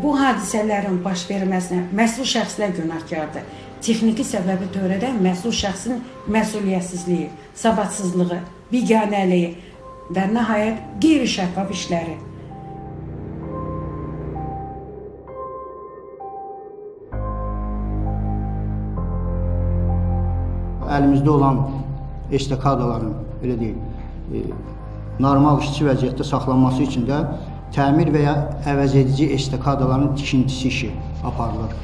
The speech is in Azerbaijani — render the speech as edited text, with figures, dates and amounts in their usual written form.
Bu hadisələrin baş verməsinə məsul şəxslər günahkardır. Texniki səbəbi törədən məsul şəxsin məsuliyyətsizliyi, savadsızlığı, biganəliyi və nəhayət qeyri-şəffaf işləri. Əlimizdə olan estakadaların, belə deyil, normal işçi vəziyyətdə saxlanması üçün də təmir və ya əvəzedici estakadaların tikintisi işi aparılır.